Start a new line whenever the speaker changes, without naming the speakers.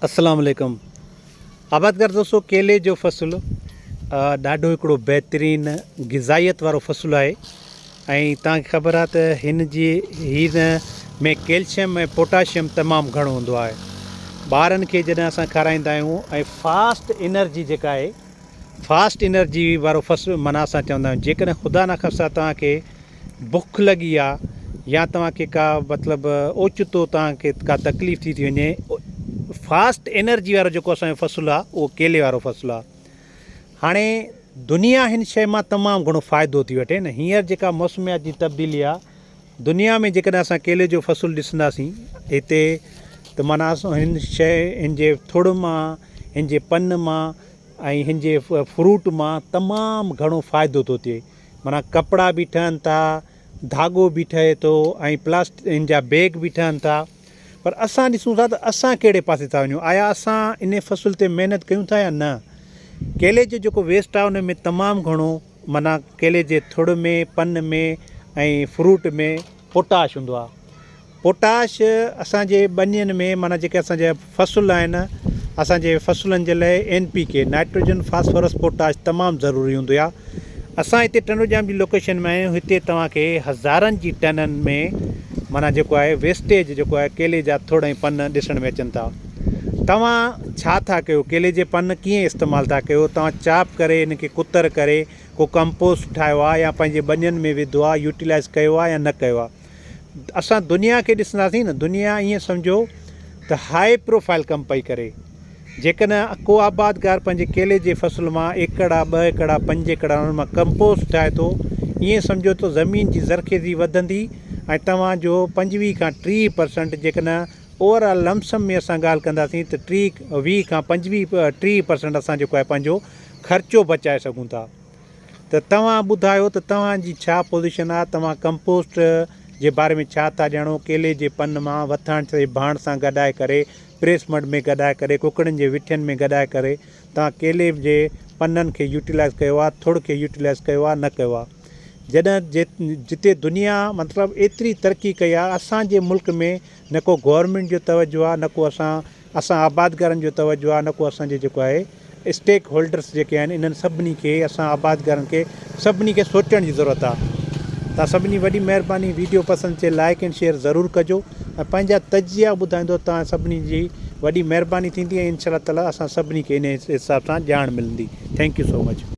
السلام عليڪم آبادگار دوستو ڪيلي جو فصل ڏاڍو هڪڙو بهترين غذائيت وارو فصل آهي ۽ توهان کي خبر آهي ته هن جي هن ۾ ڪيلشيم ۽ پوٽاشيم تمام گهڻو هوندو آهي ٻارن کي جڏهن اسان کارائيندا آهيون ۽ فاسٽ انرجي جيڪا آهي فاسٽ انرجي وارو فصل معنيٰ اسان چوندا آهيون جيڪڏهن خدا نخواسته توهان کي بک لڳي آ يا توهان کي ڪا مطلب اوچتو توهان کي ڪا تڪليف ٿي ٿي وڃي فاسٽ انرجي وارو جيڪو اسان جو فصل آ اهو ڪيلي وارو فصل آ هاڻي دنيا هن شيء مان تمام گهڻو فائدو ٿي وٺي نه هينئر جيڪا موسميات جي تبديلي آ دنيا ۾ جيڪڏهن اسان ڪيلي جو فصل ڏسنداسين هتي ته معنيٰ هن شيء هن جي ٿڙ مان هن جي پن مان ۽ هن جي فروٽ مان تمام گهڻو فائدو ٿو ٿئي معنيٰ ڪپڙا به ٺهن ٿا، ڌاڳو به ٺهي ٿو ۽ پلاسٽ ان جا بيگ به ٺهن ٿا پر اسان ڏسون ٿا ته اسان ڪهڙي پاسي ٿا وڃون آيا اسان ان فصل تي محنت ڪيون ٿا يا نه ڪيلي جو جيڪو ويسٽ آهي ان ۾ تمام گهڻو معنيٰ ڪيلي جي ٿڙ ۾ پن ۾ ۽ فروٽ ۾ پوٽاش هوندو آهي پوٽاش اسان جي ٻنين ۾ معنيٰ جيڪي اسان جا فصل آهن اسان جي فصلن جي لاء N P K nitrogen phosphorus potash تمام ضروري هوندو آهي اسان هتي ٽنڊوڄام جي لوڪيشن ۾ آهيون هتي توهان کي هزارن جي ٽنن ۾ معنيٰ جيڪو آهي ويسٽيج جيڪو آهي ڪيلي جا ٿڙ ۽ پن ڏسڻ ۾ اچن ٿا توهان ڇا ٿا ڪيو ڪيلي جي پن ڪيئن استعمال ٿا ڪيو توهان چاپ ڪري ان کي ڪتر ڪري ڪو ڪمپوسٽ ٺاهيو آهي يا پنهنجي ٻنين ۾ وڌو آهي يوٽيلائز ڪيو آهي يا نه ڪيو آهي اسان دنيا کي ڏسنداسين نه دنيا ائين سمجهو ته هاء پروفائل ڪم پئي ڪري جيڪڏهن ڪو آبادگار پنهنجي ڪيلي جي فصل مان ايڪڙ آ ٻه ايڪڙ آ پنج ايڪڙ آ انهن مان ڪمپوسٽ ٺاهي ٿو ائين سمجهو ته زمين جي زرخيزي وڌندي ۽ توهان جو 25 کان 30 پرسنٽ جيڪڏهن اوور آل لمسم ۾ اسان ڳالهه ڪنداسين ته 30 20 کان 25 30 پرسنٽ اسان جيڪو آهي پنهنجو خرچو بچائي سگهون ٿا ته توهان ٻڌايو ته توهان جي ڇا پوزيشن آ توهان ڪمپوسٽ جي باري ۾ ڇا ٿا ڄاڻو ڪيلي جي پن مان وٿاڻ جي ڀاڻ سان گڏائي ڪري پريس مڊ ۾ گڏائي ڪري ڪڪڙن جي وٺين ۾ گڏائي ڪري توهان ڪيلي جي پنن کي يوٽيلائز ڪيو آ ٿڙ کي يوٽيلائز ڪيو آ نه ڪيو آ جڏهن جتي دنيا مطلب ايتري ترقي ڪئي آ اسان جي ملڪ ۾ نه ڪو گورنمينٽ جو توجه آ نه ڪو اسان اسان آبادگارن جو توجه آ نه ڪو اسان جي جيڪو آهي اسٽيڪ هولڊرس جيڪي آهن انهن سڀني کي اسان آبادگارن کي سڀني کي سوچڻ جي ضرورت آ تان سڀني وڏي مهرباني ويڊيو پسند اچي لائڪ اينڊ شيئر ضرور ڪجو ۽ پنهنجا تجزيا ٻڌائيندو تان سڀني جي وڏي مهرباني ٿيندي ۽ انشاء الله تعالي اسان سڀني کي انهي حساب سان ڄاڻ ملندي thank you so much.